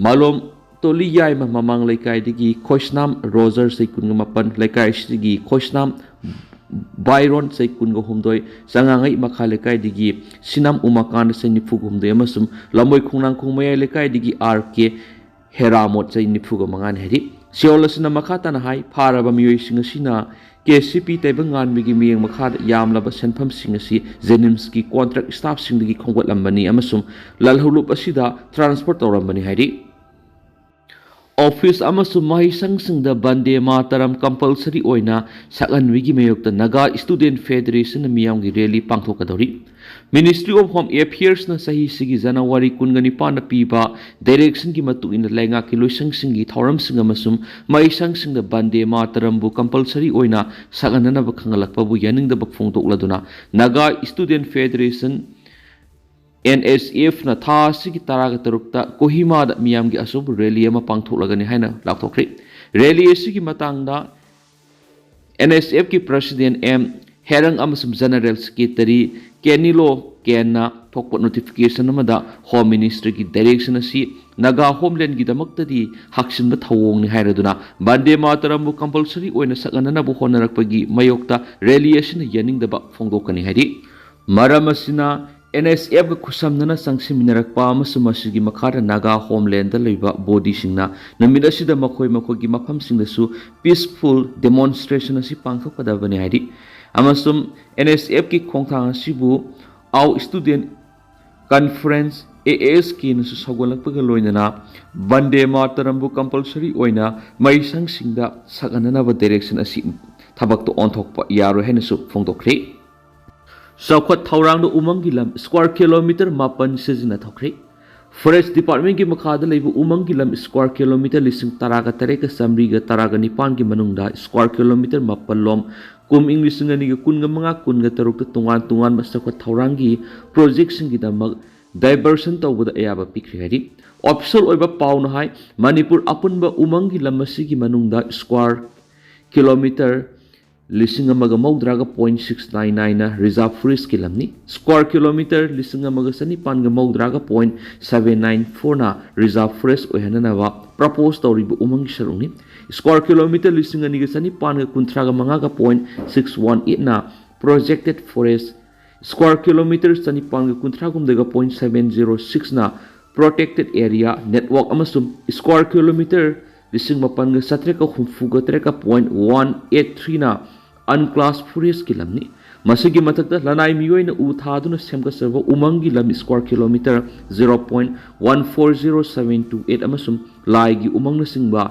ꯃꯥꯂꯣꯝ ꯇꯣꯂꯤ ꯌꯥꯏꯃ ꯃꯃꯥꯡ ꯂꯩꯀꯥꯏꯗꯒꯤ ꯈꯣꯏꯁꯅꯥꯝ ꯔꯣꯖꯔ ꯆꯍꯤ ꯀꯨꯟꯒ ꯃꯥꯄꯟ, ꯂꯩꯀꯥꯏ ꯑꯁꯤꯗꯒꯤ ꯈꯣꯏꯁꯅꯥꯝ ꯕꯥꯏꯔꯣꯟ ꯆꯍꯤ ꯀꯨꯟꯒ ꯍꯨꯝꯗꯣꯏ, ꯆꯉꯥꯡꯉꯩ ꯃꯈꯥ ꯂꯩꯀꯥꯏꯗꯒꯤ ꯁꯤꯅꯥꯝ ꯎꯃꯥꯀꯥꯟꯇ ꯆꯍꯤ ꯅꯤꯐꯨꯒ ꯍꯨꯝꯗꯣꯏ ꯑꯃꯁꯨꯡ ꯂꯝꯕꯣꯏ ꯈꯣꯡꯅꯥꯡꯈꯣꯡ ꯃꯌꯥꯏ ꯂꯩꯀꯥꯏꯗꯒꯤ ꯑꯥꯔ ꯀꯦ ꯍꯦꯔꯥꯃꯣꯠ ꯆꯍꯤ ꯅꯤꯐꯨꯒ ꯃꯉꯥꯅꯤ ꯍꯥꯏꯔꯤ꯫ ꯆꯦꯔꯣꯜ ꯑꯁꯤꯅ ꯃꯈꯥ ꯇꯥꯅ ꯍꯥꯏ, ꯐꯥꯔꯕ ꯃꯤꯑꯣꯏꯁꯤꯡ ꯑꯁꯤꯅ ꯀꯦ ꯁꯤ ꯄꯤ ꯇꯥꯏꯕꯪꯉꯥꯟꯕꯤꯒꯤ ꯃꯤꯠꯌꯦꯡ ꯃꯈꯥꯗ ꯌꯥꯝꯂꯕ ꯁꯦꯟꯐꯝꯁꯤꯡ ꯑꯁꯤ ꯖꯦꯅꯤꯝꯁꯀꯤ ꯀꯣꯟꯇ꯭ꯔꯦꯛ ꯁ꯭ꯇꯥꯐꯁꯤꯡꯗꯒꯤ ꯈꯣꯝꯒꯠꯂꯝꯕꯅꯤ ꯑꯃꯁꯨꯡ ꯂꯥꯜꯍꯧꯂꯨꯞ ꯑꯁꯤꯗ ꯇ꯭ꯔꯥꯟꯁꯐꯔ ꯇꯧꯔꯝꯕꯅꯤ ꯍꯥꯏꯔꯤ꯫ ꯑꯣꯐꯤꯁ ꯑꯃꯁꯨꯡ ꯃꯍꯩꯁꯪꯁꯤꯡꯗ ꯕꯟꯗꯦ ꯃꯥꯇꯔꯝ ꯀꯝꯄꯜꯁꯔꯤ ꯑꯣꯏꯅ ꯁꯛꯍꯟꯕꯒꯤ ꯃꯥꯌꯣꯛꯇ ꯅꯥꯒꯥ ꯁ꯭ꯇꯨꯗꯦꯟꯠ ꯐꯦꯗꯔꯦꯁꯟꯅ ꯃꯤꯌꯥꯝꯒꯤ ꯔꯦꯂꯤ ꯄꯥꯡꯊꯣꯛꯀꯗꯧꯔꯤ꯫ Ministry of Home Affairsꯅ ꯆꯍꯤꯁꯤꯒꯤ ꯖꯅꯋꯥꯔꯤ ꯀꯨꯟꯒ ꯅꯤꯄꯥꯟꯗ ꯄꯤꯕ ꯗꯥꯏꯔꯦꯛꯁꯟꯒꯤ ꯃꯇꯨꯡ ꯏꯟꯅ ꯂꯩꯉꯥꯛꯀꯤ ꯂꯣꯏꯁꯪꯁꯤꯡꯒꯤ ꯊꯧꯔꯝꯁꯤꯡ ꯑꯃꯁꯨꯡ ꯃꯍꯩꯁꯪꯁꯤꯡꯗ ꯕꯟꯗꯦ ꯃꯥꯇꯔꯝꯕꯨ ꯀꯝꯄꯜꯁꯔꯤ ꯑꯣꯏꯅ ꯁꯛꯍꯟꯅꯅꯕ ꯈꯪꯍꯜꯂꯛꯄꯕꯨ ꯌꯥꯅꯤꯡꯗꯕ ꯐꯣꯡꯗꯣꯛꯂꯗꯨꯅ ꯅꯥꯒꯥ ꯁ꯭ꯇꯨꯗꯦꯟꯠ ꯐꯦꯗꯔꯦꯁꯟ, ꯑꯦꯟ ꯑꯦꯁ ꯑꯦꯐꯅ ꯊꯥ ꯑꯁꯤꯒꯤ ꯇꯔꯥꯒ ꯇꯔꯨꯛꯇ ꯀꯣꯍꯤꯃꯥꯗ ꯃꯤꯌꯥꯝꯒꯤ ꯑꯆꯧꯕ ꯔꯦꯂꯤ ꯑꯃ ꯄꯥꯡꯊꯣꯛꯂꯒꯅꯤ ꯍꯥꯏꯅ ꯂꯥꯎꯊꯣꯛꯈ꯭ꯔꯤ꯫ ꯔꯦꯂꯤ ꯑꯁꯤꯒꯤ ꯃꯇꯥꯡꯗ ꯑꯦꯟ ꯑꯦꯁ ꯑꯦꯐꯀꯤ ꯄ꯭ꯔꯁꯤꯗꯦꯟꯠ ꯑꯦꯝ ꯍꯦꯔꯪ ꯑꯃꯁꯨꯡ ꯖꯦꯅꯔꯦꯜ ꯁꯦꯀ꯭ꯔꯦꯇꯔꯤ ꯀꯦꯅꯤꯂꯣ ꯀꯦꯟꯅ ꯊꯣꯛꯄ ꯅꯣꯇꯤꯐꯤꯀꯦꯁꯟ ꯑꯃꯗ ꯍꯣꯝ ꯃꯤꯅꯤꯁꯇ꯭ꯔꯤꯒꯤ ꯗꯥꯏꯔꯦꯛꯁꯟ ꯑꯁꯤ ꯅꯥꯒꯥ ꯍꯣꯝꯂꯦꯟꯒꯤꯗꯃꯛꯇꯗꯤ ꯍꯥꯛꯆꯤꯟꯕ ꯊꯧꯑꯣꯡꯅꯤ ꯍꯥꯏꯔꯗꯨꯅ ꯕꯟꯗꯦ ꯃꯥꯇꯔꯝꯕꯨ ꯀꯝꯄꯜꯁꯔꯤ ꯑꯣꯏꯅ ꯁꯛꯍꯟꯅꯅꯕ ꯍꯣꯠꯅꯔꯛꯄꯒꯤ ꯃꯥꯌꯣꯛꯇ ꯔꯦꯂꯤ ꯑꯁꯤꯅ ꯌꯥꯅꯤꯡꯗꯕ ꯐꯣꯡꯗꯣꯛꯀꯅꯤ ꯍꯥꯏꯔꯤ꯫ ꯃꯔꯝ ꯑꯁꯤꯅ ꯑꯦꯟ ꯑꯦꯁ ꯑꯦꯐꯀ ꯈꯨꯠꯁꯝꯅꯅ ꯆꯪꯁꯤꯟꯃꯤꯟꯅꯔꯛꯄ ꯑꯃꯁꯨꯡ ꯃꯁꯤꯒꯤ ꯃꯈꯥꯗ ꯅꯥꯒꯥ ꯍꯣꯝꯂꯦꯟꯗ ꯂꯩꯕ ꯕꯣꯗꯤꯁꯤꯡꯅ ꯅꯨꯃꯤꯠ ꯑꯁꯤꯗ ꯃꯈꯣꯏ ꯃꯈꯣꯏꯒꯤ ꯃꯐꯝꯁꯤꯡꯗꯁꯨ ꯄꯤꯁꯐꯨꯜ ꯗꯦꯃꯣꯟꯁꯇ꯭ꯔꯦꯁꯟ ꯑꯁꯤ ꯄꯥꯡꯊꯣꯛꯀꯗꯕꯅꯤ ꯍꯥꯏꯔꯤ꯫ ꯑꯃꯁꯨꯡ ꯑꯦꯟ ꯑꯦꯁ ꯑꯦꯐꯀꯤ ꯈꯣꯡꯊꯥꯡ ꯑꯁꯤꯕꯨ ꯑꯥꯎ ꯁ꯭ꯇꯨꯗꯦꯟꯠ ꯀꯟꯐꯔꯦꯟꯁ, ꯑꯦ ꯑꯦꯁ ꯀꯦꯅꯁꯨ ꯁꯧꯒꯠꯂꯛꯄꯒ ꯂꯣꯏꯅꯅ ꯕꯟꯗꯦ ꯃꯥꯇꯔꯝꯕꯨ ꯀꯝꯄꯜꯁꯔꯤ ꯑꯣꯏꯅ ꯃꯍꯩꯁꯪꯁꯤꯡꯗ ꯁꯛꯍꯟꯅꯅꯕ ꯗꯥꯏꯔꯦꯛꯁꯟ ꯑꯁꯤ ꯊꯕꯛꯇ ꯑꯣꯟꯊꯣꯛꯄ ꯌꯥꯔꯣꯏ ꯍꯥꯏꯅꯁꯨ ꯐꯣꯡꯗꯣꯛꯈ꯭ꯔꯦ꯫ ꯆꯥꯎꯈꯠ ꯊꯧꯔꯥꯡꯗ ꯎꯃꯪꯒꯤ ꯂꯝ ꯁ꯭ꯀ꯭ꯋꯥꯔ ꯀꯤꯂꯣꯃꯤꯇꯔ ꯃꯥꯄꯟ ꯁꯤꯖꯤꯟꯅꯊꯣꯛꯈ꯭ꯔꯦ꯫ ꯐꯣꯔꯦꯁ꯭ꯠ ꯗꯤꯄꯥꯔꯠꯃꯦꯟꯠꯀꯤ ꯃꯈꯥꯗ ꯂꯩꯕ ꯎꯃꯪꯒꯤ ꯂꯝ ꯁ꯭ꯀ꯭ꯋꯥꯔ ꯀꯤꯂꯣꯃꯤꯇꯔ ꯂꯤꯁꯤꯡ ꯇꯔꯥꯒ ꯇꯔꯦꯠꯀ ꯆꯥꯃꯔꯤꯒ ꯇꯔꯥꯒ ꯅꯤꯄꯥꯟꯒꯤ ꯃꯅꯨꯡꯗ ꯁ꯭ꯀ꯭ꯋꯥꯔ ꯀꯤꯂꯣꯃꯤꯇꯔ ꯃꯥꯄꯜ ꯂꯣꯝ ꯀꯨꯝ ꯏꯪ ꯂꯤꯁꯤꯡ ꯑꯅꯤꯒ ꯀꯨꯟꯒ ꯃꯉꯥ ꯀꯨꯟꯒ ꯇꯔꯨꯛꯇ ꯇꯣꯉꯥꯟ ꯇꯣꯉꯥꯟꯕ ꯆꯥꯎꯈꯠ ꯊꯧꯔꯥꯡꯒꯤ ꯄ꯭ꯔꯣꯖꯦꯛꯁꯤꯡꯒꯤꯗꯃꯛ ꯗꯥꯏꯚꯔꯁꯟ ꯇꯧꯕꯗ ꯑꯌꯥꯕ ꯄꯤꯈ꯭ꯔꯦ ꯍꯥꯏꯔꯤ꯫ ꯑꯣꯐꯤꯁꯤꯌꯦꯜ ꯑꯣꯏꯕ ꯄꯥꯎꯅ ꯍꯥꯏ, ꯃꯅꯤꯄꯨꯔ ꯑꯄꯨꯟꯕ ꯎꯃꯪꯒꯤ ꯂꯝ ꯑꯁꯤꯒꯤ ꯃꯅꯨꯡꯗ ꯁ꯭ꯀ꯭ꯋꯥꯔ ꯀꯤꯂꯣꯃꯤꯇꯔ ꯂꯤꯁꯤꯡ ꯑꯃꯒ ꯃꯧꯗ꯭ꯔꯥꯒ ꯄꯣꯏꯟꯠ ꯁꯤꯛꯁ ꯅꯥꯏꯟ ꯅꯥꯏꯟꯅ ꯔꯤꯖꯥꯔꯚ ꯐꯣꯔꯦꯁ꯭ꯠꯀꯤ ꯂꯝꯅꯤ꯫ ꯁ꯭ꯀ꯭ꯋꯥꯔ ꯀꯤꯂꯣꯃꯤꯇꯔ ꯂꯤꯁꯤꯡ ꯑꯃꯒ ꯆꯅꯤꯄꯥꯟꯒ ꯃꯧꯗ꯭ꯔꯥꯒ ꯄꯣꯏꯟꯠ ꯁꯚꯦꯟ ꯅꯥꯏꯟ ꯐꯣꯔꯅ ꯔꯤꯖꯥꯔꯚ ꯐꯣꯔꯦꯁ꯭ꯠ ꯑꯣꯏꯍꯟꯅꯅꯕ ꯄ꯭ꯔꯄꯣꯖ ꯇꯧꯔꯤꯕ ꯎꯃꯪꯒꯤ ꯁꯔꯨꯛꯅꯤ꯫ ꯁ꯭ꯀ꯭ꯋꯥꯔ ꯀꯤꯂꯣꯃꯤꯇꯔ ꯂꯤꯁꯤꯡ ꯑꯅꯤꯒ ꯆꯅꯤꯄꯥꯟꯒ ꯀꯨꯟꯊ꯭ꯔꯥꯒ ꯃꯉꯥꯒ ꯄꯣꯏꯟꯠ ꯁꯤꯛꯁ ꯋꯥꯟ ꯑꯩꯠꯅ ꯄ꯭ꯔꯣꯖꯦꯛꯇꯦꯗ ꯐꯣꯔꯦꯁ꯭ꯠ, ꯁ꯭ꯀ꯭ꯋꯥꯔ ꯀꯤꯂꯣꯃꯤꯇꯔ ꯆꯅꯤꯄꯥꯟꯒ ꯀꯨꯟꯊ꯭ꯔꯥꯍꯨꯝꯗꯣꯏꯒ ꯄꯣꯏꯟꯠ ꯁꯚꯦꯟ ꯖꯤꯔꯣ ꯁꯤꯛꯁꯅ ꯄ꯭ꯔꯣꯇꯦꯛꯇꯦꯗ ꯑꯦꯔꯤꯌꯥ ꯅꯦꯠꯋꯥꯔꯛ ꯑꯃꯁꯨꯡ ꯁ꯭ꯀ꯭ꯋꯥꯔ ꯀꯤꯂꯣꯃꯤꯇꯔ ꯂꯤꯁꯤꯡ ꯃꯥꯄꯟꯒ ꯆꯥꯇ꯭ꯔꯦꯠꯀ ꯍꯨꯝꯐꯨꯒ ꯇꯔꯦꯠꯀ ꯄꯣꯏꯟꯠ ꯋꯥꯟ ꯑꯩꯠ ꯊ꯭ꯔꯤꯅ ꯑꯟꯀ꯭ꯂꯥꯁ ꯐꯣꯔꯦꯁ꯭ꯠꯀꯤ ꯂꯝꯅꯤ꯫ ꯃꯁꯤꯒꯤ ꯃꯊꯛꯇ ꯂꯅꯥꯏ ꯃꯤꯑꯣꯏꯅ ꯎ ꯊꯥꯗꯨꯅ ꯁꯦꯝꯒꯠꯆꯕ ꯎꯃꯪꯒꯤ ꯂꯝ square kilometre zero point one four zero seven two eight ꯑꯃꯁꯨꯡ ꯂꯥꯏꯒꯤ ꯎꯃꯪꯅꯆꯤꯡꯕ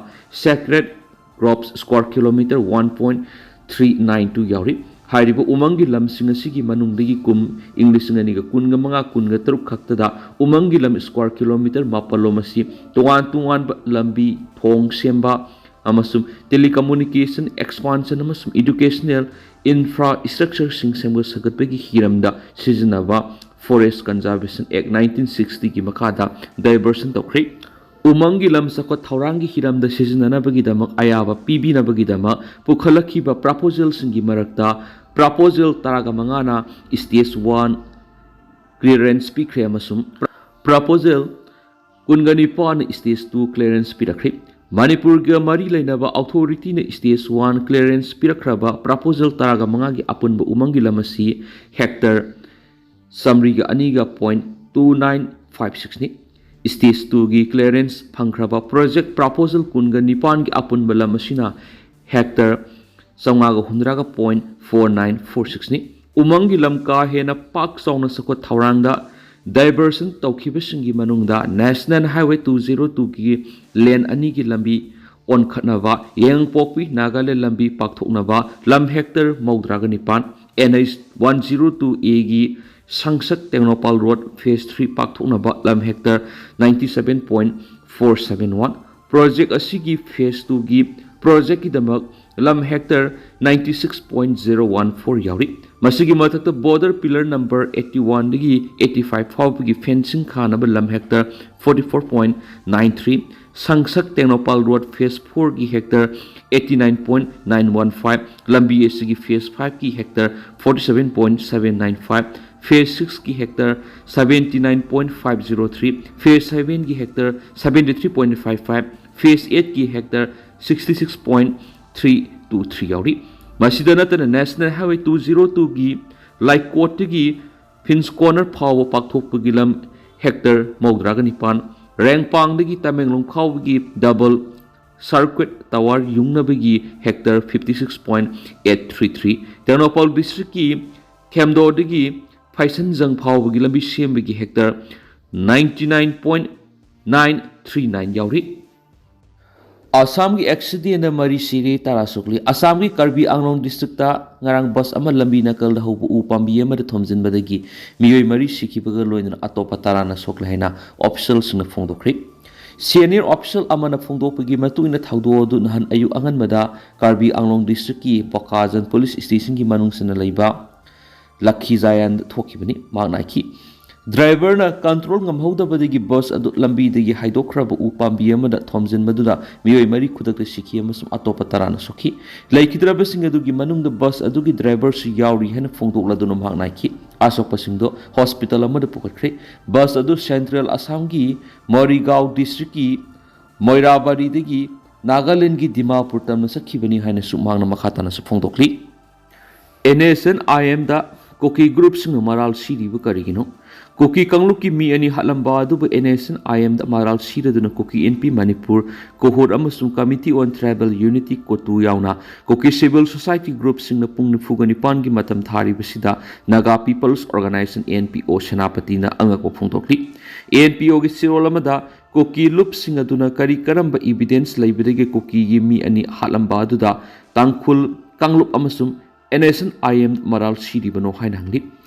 sacred groves square kilometre one point three nine two ꯌꯥꯎꯔꯤ꯫ ꯍꯥꯏꯔꯤꯕ ꯎꯃꯪꯒꯤ ꯂꯝꯁꯤꯡ ꯑꯁꯤꯒꯤ ꯃꯅꯨꯡꯗꯒꯤ ꯀꯨꯝ ꯏꯪ ꯂꯤꯁꯤꯡ ꯑꯅꯤꯒ ꯀꯨꯟꯒ ꯃꯉꯥ ꯀꯨꯟꯒ ꯇꯔꯨꯛ ꯈꯛꯇꯗ ꯎꯃꯪꯒꯤ ꯂꯝ ꯁ꯭ꯀ꯭ꯋꯥꯔ ꯀꯤꯂꯣꯃꯤꯇꯔ ꯃꯥꯄꯜ ꯂꯣꯝ ꯑꯁꯤ ꯇꯣꯉꯥꯟ ꯇꯣꯉꯥꯟꯕ ꯂꯝꯕꯤ ꯊꯣꯡ ꯁꯦꯝꯕ ꯑꯃꯁꯨꯡ ꯇꯦꯂꯤꯀꯝꯃꯨꯅꯤꯀꯦꯁꯟ ꯑꯦꯛꯁꯄꯥꯟꯁꯟ ꯑꯃꯁꯨꯡ ꯏꯗꯨꯀꯦꯁꯅꯦꯜ ꯏꯟꯐ꯭ꯔꯥ ꯁ꯭ꯇ꯭ꯔꯛꯆꯔꯁꯤꯡ ꯁꯦꯝꯒꯠ ꯁꯥꯒꯠꯄꯒꯤ ꯍꯤꯔꯝꯗ ꯁꯤꯖꯤꯟꯅꯕ ꯐꯣꯔꯦꯁ꯭ꯠ ꯀꯟꯖꯥꯔꯕꯦꯁꯟ ꯑꯦꯛ ꯅꯥꯏꯟꯇꯤꯟ ꯁꯤꯛꯁꯇꯤꯒꯤ ꯃꯈꯥꯗ ꯗꯥꯏꯚꯔꯁꯟ ꯇꯧꯈ꯭ꯔꯦ꯫ ꯎꯃꯪꯒꯤ ꯂꯝ ꯆꯥꯎꯈꯠ ꯊꯧꯔꯥꯡꯒꯤ ꯍꯤꯔꯝꯗ ꯁꯤꯖꯤꯟꯅꯅꯕꯒꯤꯗꯃꯛ ꯑꯌꯥꯕ ꯄꯤꯕꯤꯅꯕꯒꯤꯗꯃꯛ ꯄꯨꯈꯠꯂꯛꯈꯤꯕ ꯄ꯭ꯔꯄꯣꯖꯦꯜꯁꯤꯡꯒꯤ ꯃꯔꯛꯇ ꯄ꯭ꯔꯄꯣꯖꯦꯜ ꯇꯔꯥꯒ ꯃꯉꯥꯅ ꯁ꯭ꯇꯦꯖ ꯋꯥꯟ ꯀ꯭ꯂꯤꯌꯔꯦꯟꯁ ꯄꯤꯈ꯭ꯔꯦ ꯑꯃꯁꯨꯡ ꯄ꯭ꯔꯄꯣꯖꯦꯜ ꯀꯨꯟꯒ ꯅꯤꯄꯥꯟꯅ ꯁ꯭ꯇꯦꯖ ꯇꯨ ꯀ꯭ꯂꯤꯌꯔꯦꯟꯁ ꯄꯤꯔꯛꯈ꯭ꯔꯦ꯫ ꯃꯅꯤꯄꯨꯔꯒ ꯃꯔꯤ ꯂꯩꯅꯕ ꯑꯣꯊꯣꯔꯤꯇꯤꯅ ꯁ꯭ꯇꯦꯖ ꯋꯥꯟ ꯀ꯭ꯂꯤꯌꯔꯦꯟꯁ ꯄꯤꯔꯛꯈ꯭ꯔꯕ ꯄ꯭ꯔꯄꯣꯖꯦꯜ ꯇꯔꯥꯒ ꯃꯉꯥꯒꯤ ꯑꯄꯨꯟꯕ ꯎꯃꯪꯒꯤ ꯂꯝ ꯑꯁꯤ ꯍꯦꯛꯇꯔ ꯆꯥꯃꯔꯤꯒ ꯑꯅꯤꯒ point two nine five six ꯅꯤ꯫ Stage two ꯒꯤ clearance ꯐꯪꯈ꯭ꯔꯕ project proposal ꯀꯨꯟꯒ ꯅꯤꯄꯥꯟꯒꯤ ꯑꯄꯨꯟꯕ ꯂꯝ ꯑꯁꯤꯅ hectare ꯆꯥꯃꯉꯥꯒ ꯍꯨꯝꯗ꯭ꯔꯥꯒ point four nine four six ꯅꯤ꯫ ꯎꯃꯪꯒꯤ ꯂꯝ ꯀꯥ ꯍꯦꯟꯅ ꯄꯥꯛ ꯆꯥꯎꯅ ꯆꯥꯎꯈꯠ ꯊꯧꯔꯥꯡꯗ diversion ꯇꯧꯈꯤꯕꯁꯤꯡꯒꯤ ꯃꯅꯨꯡꯗ National Highway two zero two ꯒꯤ lane ꯑꯅꯤꯒꯤ ꯂꯝꯕꯤ ꯑꯣꯟꯈꯠꯅꯕ, ꯌꯥꯏꯉꯪꯄꯣꯛꯄꯤ ꯅꯥꯒꯥꯂꯦꯟ ꯂꯝꯕꯤ ꯄꯥꯛꯊꯣꯛꯅꯕ ꯂꯝ hectare ꯃꯧꯗ꯭ꯔꯥꯒ ꯅꯤꯄꯥꯟ, N H one zero two A ꯒꯤ ꯁꯪꯁꯛ ꯇꯦꯡꯅꯧꯄꯥꯜ road phase three ꯄꯥꯛꯊꯣꯛꯅꯕ ꯂꯝ hectare ninety seven point four seven one꯫ Project ꯑꯁꯤꯒꯤ phase two ꯒꯤ project ꯀꯤꯗꯃꯛ ꯂꯝ hectare ninety six point zero one four ꯌꯥꯎꯔꯤ꯫ ꯃꯁꯤꯒꯤ ꯃꯊꯛꯇ border pillar number eighty one ꯗꯒꯤ eighty five ꯐꯥꯎꯕꯒꯤ fencing ꯈꯥꯅꯕ ꯂꯝ hectare forty four point nine three, ꯁꯪꯁꯛ Tengnoupal road phase four ꯒꯤ hectare eighty nine point nine one five, ꯂꯝꯕꯤ ꯑꯁꯤꯒꯤ phase five ꯀꯤ hectare forty seven point seven nine five, phase six ꯀꯤ hectare seventy nine point five zero three, phase seven ꯒꯤ hectare seventy three point five five, phase eight ꯀꯤ hectare sixty six point three two three ꯌꯥꯎꯔꯤ꯫ ꯃꯁꯤꯗ ꯅꯠꯇꯅ National Highway two zero two ꯒꯤ ꯂꯥꯏꯀꯣꯠꯇꯒꯤ Prince Corner ꯐꯥꯎꯕ ꯄꯥꯛꯊꯣꯛꯄꯒꯤ ꯂꯝ hectare ꯃꯧꯗ꯭ꯔꯥꯒ ꯅꯤꯄꯥꯟ, ꯔꯦꯡꯄꯥꯡꯗꯒꯤ ꯇꯃꯦꯡꯂꯣꯡ ꯐꯥꯎꯕꯒꯤ double circuit tower ꯌꯨꯡꯅꯕꯒꯤ hectare fifty six point eight three three, Tengnoupal district ꯀꯤ ꯈꯦꯝꯗꯣꯗꯒꯤ ꯐꯥꯏꯁꯟꯖꯪ ꯐꯥꯎꯕꯒꯤ ꯂꯝꯕꯤ ꯁꯦꯝꯕꯒꯤ hectare ninety nine point nine three nine ꯌꯥꯎꯔꯤ꯫ ꯑꯁꯥꯝꯒꯤ accident ꯗ ꯃꯔꯤ ꯁꯤꯔꯦ, ꯇꯔꯥ ꯁꯣꯛꯂꯤ꯫ ꯑꯁꯥꯝꯒꯤ ꯀꯥꯔꯕꯤ ꯑꯪꯂꯣꯡ district ꯇ ꯉꯔꯥꯡ bus ꯑꯃ ꯂꯝꯕꯤ ꯅꯥꯀꯜꯗ ꯍꯧꯕ ꯎ ꯄꯥꯝꯕꯤ ꯑꯃꯗ ꯊꯣꯝꯖꯤꯟꯕꯗꯒꯤ ꯃꯤꯑꯣꯏ ꯃꯔꯤ ꯁꯤꯈꯤꯕꯒ ꯂꯣꯏꯅꯅ ꯑꯇꯣꯞꯄ ꯇꯔꯥꯅ ꯁꯣꯛꯂꯦ ꯍꯥꯏꯅ official ꯁꯤꯡꯅ ꯐꯣꯡꯗꯣꯛꯈ꯭ꯔꯦ꯫ Senior official ꯑꯃꯅ ꯐꯣꯡꯗꯣꯛꯄꯒꯤ ꯃꯇꯨꯡ ꯏꯟꯅ ꯊꯧꯗꯣꯛ ꯑꯗꯨ ꯅꯍꯥꯟ ꯑꯌꯨꯛ ꯑꯉꯟꯕꯗ ꯀꯥꯔꯕꯤ ꯑꯪꯂꯣꯡ district ꯀꯤ ꯕꯣꯀꯥꯖꯟ police station ꯒꯤ ꯃꯅꯨꯡ ꯆꯟꯅ ꯂꯩꯕ ꯂꯈꯤꯖꯥꯌꯥꯟꯗ ꯊꯣꯛꯈꯤꯕꯅꯤ꯫ ꯃꯍꯥꯛꯅ ꯍꯥꯏꯈꯤ, driver ꯅ control ꯉꯝꯍꯧꯗꯕꯗꯒꯤ bus ꯑꯗꯨ ꯂꯝꯕꯤꯗꯒꯤ ꯍꯥꯏꯗꯣꯛꯈ꯭ꯔꯕ ꯎ ꯄꯥꯝꯕꯤ ꯑꯃꯗ ꯊꯣꯝꯖꯤꯟꯕꯗꯨꯗ ꯃꯤꯑꯣꯏ ꯃꯔꯤ ꯈꯨꯗꯛꯇ ꯁꯤꯈꯤ ꯑꯃꯁꯨꯡ ꯑꯇꯣꯞꯄ ꯇꯔꯥꯅ ꯁꯣꯛꯈꯤ꯫ ꯂꯩꯈꯤꯗ꯭ꯔꯕꯁꯤꯡ ꯑꯗꯨꯒꯤ ꯃꯅꯨꯡꯗ bus ꯑꯗꯨꯒꯤ driver ꯁꯨ ꯌꯥꯎꯔꯤ ꯍꯥꯏꯅ ꯐꯣꯡꯗꯣꯛꯂꯗꯨꯅ ꯃꯍꯥꯛꯅ ꯍꯥꯏꯈꯤ꯫ ꯑꯁꯣꯛꯄꯁꯤꯡꯗꯨ hospital ꯑꯃꯗ ꯄꯨꯈꯠꯈ꯭ꯔꯦ꯫ Bus ꯑꯗꯨ central ꯑꯁꯥꯝꯒꯤ ꯃꯔꯤꯒꯥꯎ district ꯀꯤ ꯃꯣꯏꯔꯥꯕꯥꯔꯤꯗꯒꯤ ꯅꯥꯒꯥꯂꯦꯟꯗꯒꯤ ꯗꯤꯃꯥꯄꯨꯔ ꯇꯝꯅ ꯆꯠꯈꯤꯕꯅꯤ ꯍꯥꯏꯅꯁꯨ ꯃꯍꯥꯛꯅ ꯃꯈꯥ ꯇꯥꯅꯁꯨ ꯐꯣꯡꯗꯣꯛꯂꯤ꯫ N S N I M ꯗ ꯀꯨꯀꯤ ꯒ꯭ꯔꯨꯞꯁꯤꯡꯅ ꯃꯔꯥꯜ ꯁꯤꯔꯤꯕ ꯀꯔꯤꯒꯤꯅꯣ? ꯀꯨꯀꯤ ꯀꯥꯡꯂꯨꯞꯀꯤ ꯃꯤ ꯑꯅꯤ ꯍꯥꯠꯂꯝꯕ ꯑꯗꯨꯕꯨ ꯑꯦꯟ ꯑꯦꯁ ꯑꯦꯟ ꯑꯥꯏ ꯑꯦꯝꯗ ꯃꯔꯥꯜ ꯁꯤꯔꯗꯨꯅ ꯀꯨꯀꯤ ꯑꯦꯟ ꯄꯤ ꯃꯅꯤꯄꯨꯔ ꯀꯣꯍꯣꯔ ꯑꯃꯁꯨꯡ Committee on Tribal Unity, ꯀꯣꯇꯨ ꯌꯥꯎꯅ ꯀꯨꯀꯤ ꯁꯤꯚꯤꯜ ꯁꯣꯁꯥꯏꯇꯤ ꯒ꯭ꯔꯨꯞꯁꯤꯡꯅ ꯄꯨꯡ ꯅꯤꯐꯨꯒ ꯅꯤꯄꯥꯟꯒꯤ ꯃꯇꯝ ꯊꯥꯔꯤꯕꯁꯤꯗ Naga people's organisation, N P O, ꯁꯦꯅꯥꯄꯇꯤꯅ ꯑꯉꯛꯄ ꯐꯣꯡꯗꯣꯛꯂꯤ꯫ ꯑꯦꯟ ꯄꯤ ꯑꯣꯒꯤ ꯆꯦꯔꯣꯜ ꯑꯃꯗ ꯀꯨꯀꯤ ꯂꯨꯞꯁꯤꯡ ꯑꯗꯨꯅ ꯀꯔꯤ ꯀꯔꯝꯕ ꯏꯕꯤꯗꯦꯟꯁ ꯂꯩꯕꯗꯒꯤ ꯀꯨꯀꯤꯒꯤ ꯃꯤ ꯑꯅꯤ ꯍꯥꯠꯂꯝꯕ ꯑꯗꯨꯗ ꯇꯥꯡꯈꯨꯜ ꯀꯥꯡꯂꯨꯞ ꯑꯃꯁꯨꯡ N S N I M ꯃꯔꯥꯜ ꯁꯤꯔꯤꯕꯅꯣ ꯍꯥꯏꯅ ꯍꯪꯂꯤ꯫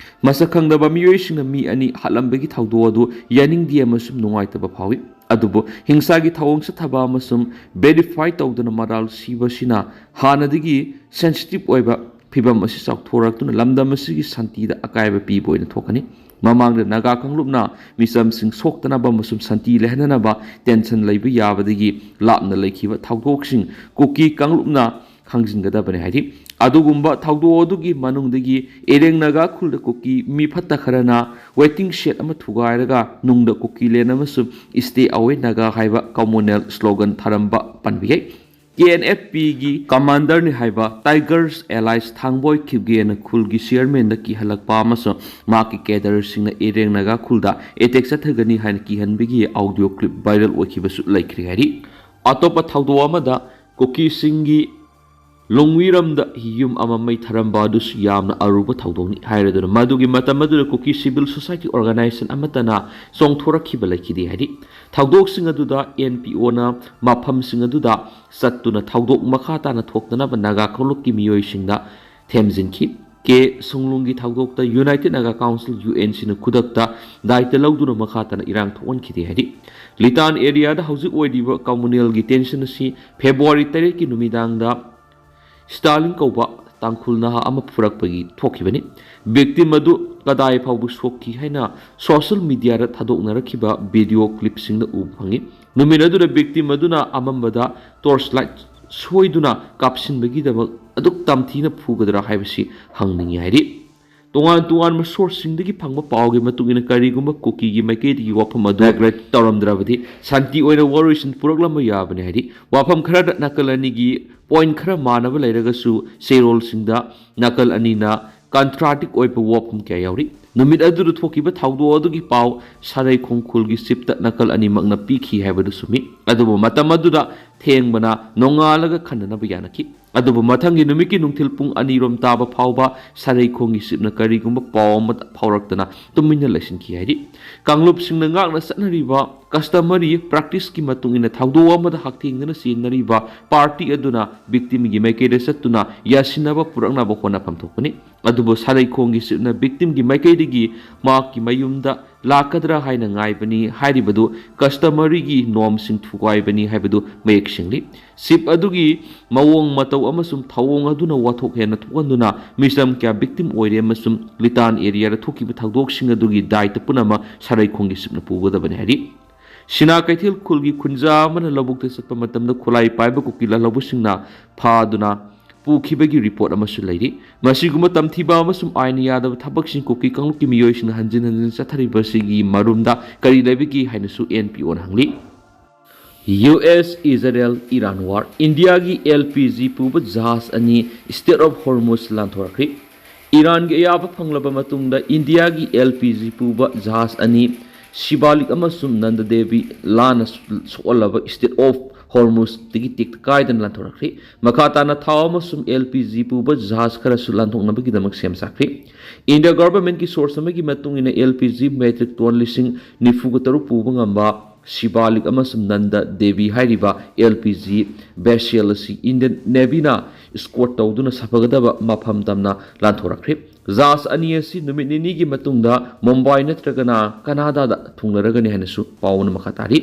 ꯃꯁꯛ ꯈꯪꯗꯕ ꯃꯤꯑꯣꯏꯁꯤꯡꯅ ꯃꯤ ꯑꯅꯤ ꯍꯥꯠꯂꯝꯕꯒꯤ ꯊꯧꯗꯣꯛ ꯑꯗꯨ ꯌꯥꯅꯤꯡꯗꯦ ꯑꯃꯁꯨꯡ ꯅꯨꯡꯉꯥꯏꯇꯕ ꯐꯥꯎꯏ, ꯑꯗꯨꯕꯨ ꯍꯤꯡꯁꯥꯒꯤ ꯊꯧꯑꯣꯡ ꯆꯠꯊꯕ ꯑꯃꯁꯨꯡ ꯚꯦꯔꯤꯐꯥꯏ ꯇꯧꯗꯅ ꯃꯔꯥꯜ ꯁꯤꯕꯁꯤꯅ ꯍꯥꯟꯅꯗꯒꯤ ꯁꯦꯟꯁꯤꯇꯤꯚ ꯑꯣꯏꯕ ꯐꯤꯚꯝ ꯑꯁꯤ ꯆꯥꯎꯊꯣꯔꯛꯇꯨꯅ ꯂꯝꯗꯝ ꯑꯁꯤꯒꯤ ꯁꯥꯟꯇꯤꯗ ꯑꯀꯥꯏꯕ ꯄꯤꯕ ꯑꯣꯏꯅ ꯊꯣꯛꯀꯅꯤ꯫ ꯃꯃꯥꯡꯗ ꯅꯥꯒꯥ ꯀꯥꯡꯂꯨꯞꯅ ꯃꯤꯆꯝꯁꯤꯡ ꯁꯣꯛꯇꯅꯕ ꯑꯃꯁꯨꯡ ꯁꯥꯟꯇꯤ ꯂꯩꯍꯟꯅꯅꯕ ꯇꯦꯟꯁꯟ ꯂꯩꯕ ꯌꯥꯕꯗꯒꯤ ꯂꯥꯞꯅ ꯂꯩꯈꯤꯕ ꯊꯧꯗꯣꯛꯁꯤꯡ ꯀꯨꯀꯤ ꯀꯥꯡꯂꯨꯞꯅ ꯈꯪꯖꯤꯟꯒꯗꯕꯅꯤ꯫ ꯍꯥꯏꯗꯤ, ꯑꯗꯨꯒꯨꯝꯕ ꯊꯧꯗꯣꯛ ꯑꯗꯨꯒꯤ ꯃꯅꯨꯡꯗꯒꯤ ꯏꯔꯦꯡ ꯅꯥꯒꯥ ꯈꯨꯜꯗ ꯀꯨꯀꯤ ꯃꯤ ꯐꯠꯇ ꯈꯔꯅ ꯋꯦꯇꯤꯡ ꯁꯦꯗ ꯑꯃ ꯊꯨꯒꯥꯏꯔꯒ ꯅꯨꯡꯗ ꯀꯨꯀꯤ ꯂꯦꯟ ꯑꯃꯁꯨꯡ "Stay Away Naga" ꯍꯥꯏꯕ ꯀꯝꯃꯨꯅꯦꯜ ꯁ꯭ꯂꯣꯒꯟ ꯊꯥꯔꯝꯕ ꯄꯟꯕ ꯌꯥꯏ꯫ ꯀꯦ ꯑꯦꯟ ꯑꯦꯐ ꯄꯤꯒꯤ ꯀꯃꯥꯟꯗꯔꯅꯤ ꯍꯥꯏꯕ ꯇꯥꯏꯒꯔꯁ ꯑꯦꯂꯥꯏꯁ ꯊꯥꯡꯕꯣꯏ ꯈꯤꯞꯒꯦꯅ ꯈꯨꯜꯒꯤ ꯆꯤꯌꯔꯃꯦꯟꯗ ꯀꯤꯍꯜꯂꯛꯄ ꯑꯃꯁꯨꯡ ꯃꯍꯥꯛꯀꯤ ꯀꯦꯗꯔꯁꯤꯡꯅ ꯏꯔꯦꯡ ꯅꯥꯒꯥ ꯈꯨꯜꯗ ꯑꯦꯇꯦꯛ ꯆꯠꯊꯒꯅꯤ ꯍꯥꯏꯅ ꯀꯤꯍꯟꯕꯒꯤ ꯑꯥꯎꯗꯤꯑꯣ ꯀ꯭ꯂꯤꯞ ꯚꯥꯏꯔꯦꯜ ꯑꯣꯏꯈꯤꯕꯁꯨ ꯂꯩꯈ꯭ꯔꯦ ꯍꯥꯏꯔꯤ꯫ ꯑꯇꯣꯞꯄ ꯊꯧꯗꯣꯛ ꯑꯃꯗ, ꯀꯨꯀꯤꯁꯤꯡꯒꯤ ꯂꯣꯡꯋꯤꯔꯝꯗ ꯌꯨꯝ ꯑꯃ ꯃꯩ ꯊꯥꯔꯝꯕ ꯑꯗꯨꯁꯨ ꯌꯥꯝꯅ ꯑꯔꯨꯕ ꯊꯧꯗꯣꯛꯅꯤ ꯍꯥꯏꯔꯗꯨꯅ ꯃꯗꯨꯒꯤ ꯃꯇꯝ ꯑꯗꯨꯗ ꯀꯨꯀꯤ ꯁꯤꯚꯤꯜ ꯁꯣꯁꯥꯏꯇꯤ ꯑꯣꯔꯒꯅꯥꯏꯖꯦꯁꯟ ꯑꯃꯠꯇꯅ ꯆꯣꯡꯊꯣꯔꯛꯈꯤꯕ ꯂꯩꯈꯤꯗꯦ ꯍꯥꯏꯔꯤ꯫ ꯊꯧꯗꯣꯛꯁꯤꯡ ꯑꯗꯨꯗ ꯑꯦꯟ ꯄꯤ ꯑꯣꯅ ꯃꯐꯝꯁꯤꯡ ꯑꯗꯨꯗ ꯆꯠꯇꯨꯅ ꯊꯧꯗꯣꯛ ꯃꯈꯥ ꯇꯥꯅ ꯊꯣꯛꯇꯅꯕ ꯅꯥꯒꯥ ꯀꯥꯡꯂꯨꯞꯀꯤ ꯃꯤꯑꯣꯏꯁꯤꯡꯗ ꯊꯦꯝꯖꯤꯟꯈꯤ꯫ ꯀꯦ ꯁꯨꯡꯂꯨꯡꯒꯤ ꯊꯧꯗꯣꯛꯇ united Naga council, U N ꯁꯤꯅ ꯈꯨꯗꯛꯇ ꯗꯥꯏꯇ ꯂꯧꯗꯨꯅ ꯃꯈꯥ ꯇꯥꯅ ꯏꯔꯥꯡ ꯊꯣꯛꯍꯟꯈꯤꯗꯦ ꯍꯥꯏꯔꯤ꯫ ꯂꯤꯇꯥꯟ ꯑꯦꯔꯤꯌꯥꯗ ꯍꯧꯖꯤꯛ ꯑꯣꯏꯔꯤꯕ ꯀꯝꯃꯨꯅꯦꯜꯒꯤ ꯇꯦꯟꯁꯟ ꯑꯁꯤ ꯐꯦꯕ꯭ꯔꯨꯋꯥꯔꯤ ꯇꯔꯦꯠꯀꯤ ꯅꯨꯃꯤꯗꯥꯡꯗ ꯁ꯭ꯇꯥꯂꯤꯟ ꯀꯧꯕ ꯇꯥꯡꯈꯨꯜ ꯅꯍꯥ ꯑꯃ ꯐꯨꯔꯛꯄꯒꯤ ꯊꯣꯛꯈꯤꯕꯅꯤ꯫ ꯚꯤꯛꯇꯤꯝ ꯑꯗꯨ ꯀꯗꯥꯏ ꯐꯥꯎꯕ ꯁꯣꯛꯈꯤ ꯍꯥꯏꯅ ꯁꯣꯁꯤꯌꯦꯜ ꯃꯤꯗꯤꯌꯥꯗ ꯊꯥꯗꯣꯛꯅꯔꯛꯈꯤꯕ ꯚꯤꯗꯤꯑꯣ ꯀ꯭ꯂꯤꯞꯁꯤꯡꯗ ꯎꯕ ꯐꯪꯉꯤ꯫ ꯅꯨꯃꯤꯠ ꯑꯗꯨꯗ ꯚꯤꯛꯇꯤꯝ ꯑꯗꯨꯅ ꯑꯃꯝꯕꯗ ꯇꯣꯔꯆ ꯂꯥꯏꯠ ꯁꯣꯏꯗꯨꯅ ꯀꯥꯞꯁꯤꯟꯕꯒꯤꯗꯃꯛ ꯑꯗꯨꯛ ꯇꯝꯊꯤꯅ ꯐꯨꯒꯗ꯭ꯔꯥ ꯍꯥꯏꯕꯁꯤ ꯍꯪꯅꯤꯡꯏ ꯍꯥꯏꯔꯤ꯫ ꯇꯣꯉꯥꯟ ꯇꯣꯉꯥꯟꯕ ꯁꯣꯔꯁꯁꯤꯡꯗꯒꯤ ꯐꯪꯕ ꯄꯥꯎꯒꯤ ꯃꯇꯨꯡ ꯏꯟꯅ, ꯀꯔꯤꯒꯨꯝꯕ ꯀꯨꯀꯤꯒꯤ ꯃꯥꯏꯀꯩꯗꯒꯤ ꯋꯥꯐꯝ ꯑꯗꯨ ꯔꯤꯒ꯭ꯔꯦꯠ ꯇꯧꯔꯝꯗ꯭ꯔꯕꯗꯤ ꯁꯥꯟꯇꯤ ꯑꯣꯏꯅ ꯋꯥꯔꯣꯏꯁꯤꯟ ꯄꯨꯔꯛꯂꯝꯕ ꯌꯥꯕꯅꯤ ꯍꯥꯏꯔꯤ꯫ ꯋꯥꯐꯝ ꯈꯔꯗ ꯅꯥꯀꯜ ꯑꯅꯤꯒꯤ ꯄꯣꯏꯟꯠ ꯈꯔ ꯃꯥꯟꯅꯕ ꯂꯩꯔꯒꯁꯨ, ꯆꯦꯔꯣꯜꯁꯤꯡꯗ ꯅꯥꯀꯜ ꯑꯅꯤꯅ ꯀꯟꯇ꯭ꯔꯥꯗꯤꯛ ꯑꯣꯏꯕ ꯋꯥꯐꯝ ꯀꯌꯥ ꯌꯥꯎꯔꯤ꯫ ꯅꯨꯃꯤꯠ ꯑꯗꯨꯗ ꯊꯣꯛꯈꯤꯕ ꯊꯧꯗꯣꯛ ꯑꯗꯨꯒꯤ ꯄꯥꯎ ꯁꯥꯔꯩꯈꯣꯡ ꯈꯨꯜꯒꯤ ꯆꯤꯞꯇ ꯅꯥꯀꯜ ꯑꯅꯤꯃꯛꯅ ꯄꯤꯈꯤ ꯍꯥꯏꯕꯗꯨ ꯆꯨꯝꯃꯤ꯫ ꯑꯗꯨꯕꯨ ꯃꯇꯝ ꯑꯗꯨꯗ ꯊꯦꯡꯕꯅ ꯅꯣꯡꯉꯥꯜꯂꯒ ꯈꯟꯅꯅꯕ ꯌꯥꯅꯈꯤ꯫ ꯑꯗꯨꯕꯨ ꯃꯊꯪꯒꯤ ꯅꯨꯃꯤꯠꯀꯤ ꯅꯨꯡꯊꯤꯜ ꯄꯨꯡ ꯑꯅꯤꯔꯣꯝ ꯇꯥꯕ ꯐꯥꯎꯕ ꯁꯥꯔꯩꯈꯣꯡꯒꯤ ꯆꯤꯞꯅ ꯀꯔꯤꯒꯨꯝꯕ ꯄꯥꯎ ꯑꯃꯠꯇ ꯐꯥꯎꯔꯛꯇꯅ ꯇꯨꯃꯤꯟꯅ ꯂꯩꯁꯤꯟꯈꯤ ꯍꯥꯏꯔꯤ꯫ ꯀꯥꯡꯂꯨꯞꯁꯤꯡꯅ ꯉꯥꯛꯅ ꯆꯠꯅꯔꯤꯕ ꯀꯁꯇꯃꯔꯤ ꯄ꯭ꯔꯥꯛꯇꯤꯁꯀꯤ ꯃꯇꯨꯡ ꯏꯟꯅ ꯊꯧꯗꯣꯛ ꯑꯃꯗ ꯍꯛꯊꯦꯡꯅꯅ ꯆꯦꯟꯅꯔꯤꯕ ꯄꯥꯔꯇꯤ ꯑꯗꯨꯅ ꯚꯤꯛꯇꯤꯝꯒꯤ ꯃꯥꯏꯀꯩꯗ ꯆꯠꯇꯨꯅ ꯌꯥꯁꯤꯟꯅꯕ ꯄꯨꯔꯛꯅꯕ ꯍꯣꯠꯅꯐꯝ ꯊꯣꯛꯄꯅꯤ꯫ ꯑꯗꯨꯕꯨ ꯁꯥꯔꯩꯈꯣꯡꯒꯤ ꯆꯤꯞꯅ ꯚꯤꯛꯇꯤꯝꯒꯤ ꯃꯥꯏꯀꯩꯗꯒꯤ ꯃꯍꯥꯛꯀꯤ ꯃꯌꯨꯝꯗ ꯂꯥꯛꯀꯗ꯭ꯔꯥ ꯍꯥꯏꯅ ꯉꯥꯏꯕꯅꯤ ꯍꯥꯏꯔꯤꯕꯗꯨ ꯀꯁꯇꯃꯔꯤꯒꯤ ꯅꯣꯝꯁꯤꯡ ꯊꯨꯒꯥꯏꯕꯅꯤ ꯍꯥꯏꯕꯗꯨ ꯃꯌꯦꯛ ꯁꯦꯡꯂꯤ꯫ ꯆꯤꯞ ꯑꯗꯨꯒꯤ ꯃꯑꯣꯡ ꯃꯇꯧ ꯑꯃꯁꯨꯡ ꯊꯧꯑꯣꯡ ꯑꯗꯨꯅ ꯋꯥꯊꯣꯛ ꯍꯦꯟꯅ ꯊꯣꯛꯍꯟꯗꯨꯅ ꯃꯤꯆꯝ ꯀꯌꯥ ꯚꯤꯛꯇꯤꯝ ꯑꯣꯏꯔꯦ ꯑꯃꯁꯨꯡ ꯂꯤꯇꯥꯟ ꯑꯦꯔꯤꯌꯥꯗ ꯊꯣꯛꯈꯤꯕ ꯊꯧꯗꯣꯛꯁꯤꯡ ꯑꯗꯨꯒꯤ ꯗꯥꯏꯇ ꯄꯨꯝꯅꯃꯛ ꯁꯥꯔꯩꯈꯣꯡꯒꯤ ꯆꯤꯞꯅ ꯄꯨꯒꯗꯕꯅꯤ ꯍꯥꯏꯔꯤ꯫ ꯁꯤꯅꯥ ꯀꯩꯊꯦꯜ ꯈꯨꯜꯒꯤ ꯈꯨꯟꯖꯥ ꯑꯃꯅ ꯂꯧꯕꯨꯛꯇ ꯆꯠꯄ ꯃꯇꯝꯗ ꯈꯨꯠꯂꯥꯏ ꯄꯥꯏꯕ ꯀꯨꯀꯤ ꯂꯥꯜꯍꯧꯕꯁꯤꯡꯅ ꯐꯥꯗꯨꯅ ꯄꯨꯈꯤꯕꯒꯤ ꯔꯤꯄꯣꯔꯠ ꯑꯃꯁꯨ ꯂꯩꯔꯤ꯫ ꯃꯁꯤꯒꯨꯝꯕ ꯇꯝꯊꯤꯕ ꯑꯃꯁꯨꯡ ꯑꯥꯏꯟ ꯌꯥꯗꯕ ꯊꯕꯛꯁꯤꯡ ꯀꯨꯀꯤ ꯀꯥꯡꯂꯨꯞꯀꯤ ꯃꯤꯑꯣꯏꯁꯤꯡꯅ ꯍꯟꯖꯤꯟ ꯍꯟꯖꯤꯟ ꯆꯠꯊꯔꯤꯕꯁꯤꯒꯤ ꯃꯔꯨꯝꯗ ꯀꯔꯤ ꯂꯩꯕꯒꯦ ꯍꯥꯏꯅꯁꯨ ꯑꯦꯟ ꯄꯤ ꯑꯣꯅ ꯍꯪꯂꯤ꯫ U S Israel Iran war. ꯏꯟꯗꯤꯌꯥꯒꯤ ꯑꯦꯜ ꯄꯤ ꯖꯤ ꯄꯨꯕ ꯖꯍꯥꯖ ꯑꯅꯤ ꯁ꯭ꯇꯦꯠ ꯑꯣꯐ ꯍꯣꯔꯃꯨꯖ ꯂꯥꯟꯊꯣꯔꯛꯈ꯭ꯔꯤ꯫ ꯏꯔꯥꯟꯒꯤ ꯑꯌꯥꯕ ꯐꯪꯂꯕ ꯃꯇꯨꯡꯗ ꯏꯟꯗꯤꯌꯥꯒꯤ ꯑꯦꯜ ꯄꯤ ꯖꯤ ꯄꯨꯕ ꯖꯍꯥꯖ ꯑꯅꯤ ꯁꯤꯕꯥꯂꯤꯛ ꯑꯃꯁꯨꯡ ꯅꯟꯗ ꯗꯦꯕꯤ ꯂꯥꯟꯅ ꯁꯣꯛꯍꯜꯂꯕ ꯁ꯭ꯇꯦꯠ ꯑꯣꯐ ꯍꯣꯔꯃꯨꯖꯇꯒꯤ ꯇꯦꯛꯇ ꯀꯥꯏꯗꯅ ꯂꯥꯟꯊꯣꯔꯛꯈ꯭ꯔꯤ꯫ ꯃꯈꯥ ꯇꯥꯅ ꯊꯥꯎ ꯑꯃꯁꯨꯡ ꯑꯦꯜ ꯄꯤ ꯖꯤ ꯄꯨꯕ ꯖꯍꯥꯖ ꯈꯔꯁꯨ ꯂꯥꯟꯊꯣꯛꯅꯕꯒꯤꯗꯃꯛ ꯁꯦꯝ ꯁꯥꯈ꯭ꯔꯤ꯫ ꯏꯟꯗꯤꯌꯥ ꯒꯚꯔꯟꯃꯦꯟꯠꯀꯤ ꯁꯣꯔꯁ ꯑꯃꯒꯤ ꯃꯇꯨꯡ ꯏꯟꯅ L P G metric ton ꯂꯤꯁꯤꯡ ꯅꯤꯐꯨꯒ ꯇꯔꯨꯛ ꯄꯨꯕ ꯉꯝꯕ ꯁꯤꯕꯥꯂꯤꯛ ꯑꯃꯁꯨꯡ ꯅꯟꯗ ꯗꯦꯕꯤ ꯍꯥꯏꯔꯤꯕ ꯑꯦꯜ ꯄꯤ ꯖꯤ ꯚꯦꯁꯦꯜ ꯑꯁꯤ ꯏꯟꯗꯤꯌꯟ ꯅꯦꯚꯤꯅ ꯏꯁꯀꯣꯔꯠ ꯇꯧꯗꯨꯅ ꯁꯥꯐꯒꯗꯕ ꯃꯐꯝ ꯇꯝꯅ ꯂꯥꯟꯊꯣꯔꯛꯈ꯭ꯔꯤ꯫ ꯖꯍꯥꯖ ꯑꯅꯤ ꯑꯁꯤ ꯅꯨꯃꯤꯠ ꯅꯤꯅꯤꯒꯤ ꯃꯇꯨꯡꯗ ꯃꯨꯝꯕꯥꯏ ꯅꯠꯇ꯭ꯔꯒꯅ ꯀꯅꯥꯗꯥꯗ ꯊꯨꯡꯂꯔꯒꯅꯤ ꯍꯥꯏꯅꯁꯨ ꯄꯥꯎ ꯑꯃꯅ ꯃꯈꯥ ꯇꯥꯔꯤ꯫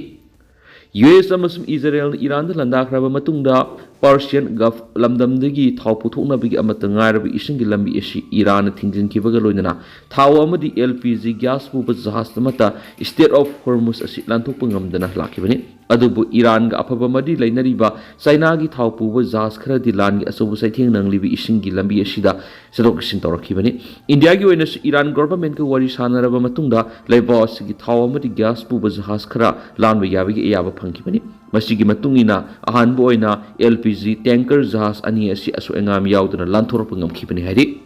ꯌꯨ ꯑꯦꯁ ꯑꯃꯁꯨꯡ ꯏꯖꯔꯦꯜꯅ ꯏꯔꯥꯟꯗ ꯂꯥꯟꯗꯥꯈ꯭ꯔꯕ ꯃꯇꯨꯡꯗ ꯄꯥꯔꯁꯤꯌꯟ ꯒꯜꯐ ꯂꯝꯗꯝꯗꯒꯤ ꯊꯥꯎ ꯄꯨꯊꯣꯛꯅꯕꯒꯤ ꯑꯃꯠꯇ ꯉꯥꯏꯔꯕ ꯏꯁꯤꯡꯒꯤ ꯂꯝꯕꯤ ꯑꯁꯤ ꯏꯔꯥꯟꯅ ꯊꯤꯡꯖꯤꯟꯈꯤꯕꯒ ꯂꯣꯏꯅꯅ ꯊꯥꯎ ꯑꯃꯗꯤ ꯑꯦꯜ ꯄꯤ ꯖꯤ ꯒ꯭ꯌꯥꯁ ꯄꯨꯕ ꯖꯍꯥꯖ ꯑꯃꯠꯇ ꯁ꯭ꯇꯦꯠ ꯑꯣꯐ ꯍꯣꯔꯃꯨꯖ ꯑꯁꯤ ꯂꯥꯟꯊꯣꯛꯄ ꯉꯝꯗꯅ ꯂꯥꯛꯈꯤꯕꯅꯤ꯫ ꯑꯗꯨꯕꯨ ꯏꯔꯥꯟꯒ ꯑꯐꯕ ꯃꯔꯤ ꯂꯩꯅꯔꯤꯕ ꯆꯥꯏꯅꯥꯒꯤ ꯊꯥꯎ ꯄꯨꯕ ꯖꯍꯥꯖ ꯈꯔꯗꯤ ꯂꯥꯟꯒꯤ ꯑꯆꯧꯕ ꯆꯩꯊꯦꯡ ꯅꯪꯂꯤꯕ ꯏꯁꯤꯡꯒꯤ ꯂꯝꯕꯤ ꯑꯁꯤꯗ ꯆꯠꯊꯣꯛ ꯆꯠꯁꯤꯟ ꯇꯧꯔꯛꯈꯤꯕꯅꯤ꯫ ꯏꯟꯗꯤꯌꯥꯒꯤ ꯑꯣꯏꯅꯁꯨ ꯏꯔꯥꯟ ꯒꯣꯚꯔꯟꯃꯦꯟꯠꯀ ꯋꯥꯔꯤ ꯁꯥꯟꯅꯔꯕ ꯃꯇꯨꯡꯗ ꯂꯩꯕꯥꯛ ꯑꯁꯤꯒꯤ ꯊꯥꯎ ꯑꯃꯗꯤ ꯒ꯭ꯌꯥꯁ ꯄꯨꯕ ꯖꯍꯥꯖ ꯈꯔ ꯂꯥꯟꯕ ꯌꯥꯕꯒꯤ ꯑꯌꯥꯕ ꯐꯪꯈꯤꯕꯅꯤ꯫ ꯃꯁꯤꯒꯤ ꯃꯇꯨꯡ ꯏꯟꯅ ꯑꯍꯥꯟꯕ ꯑꯣꯏꯅ ꯑꯦꯜ ꯄꯤ ꯖꯤ ꯇꯦꯡꯀꯔ ꯖꯍꯥꯖ ꯑꯅꯤ ꯑꯁꯤ ꯑꯁꯣꯏ ꯑꯉꯥꯝ ꯌꯥꯎꯗꯅ ꯂꯥꯟꯊꯣꯔꯛꯄ ꯉꯝꯈꯤꯕꯅꯤ ꯍꯥꯏꯔꯤ꯫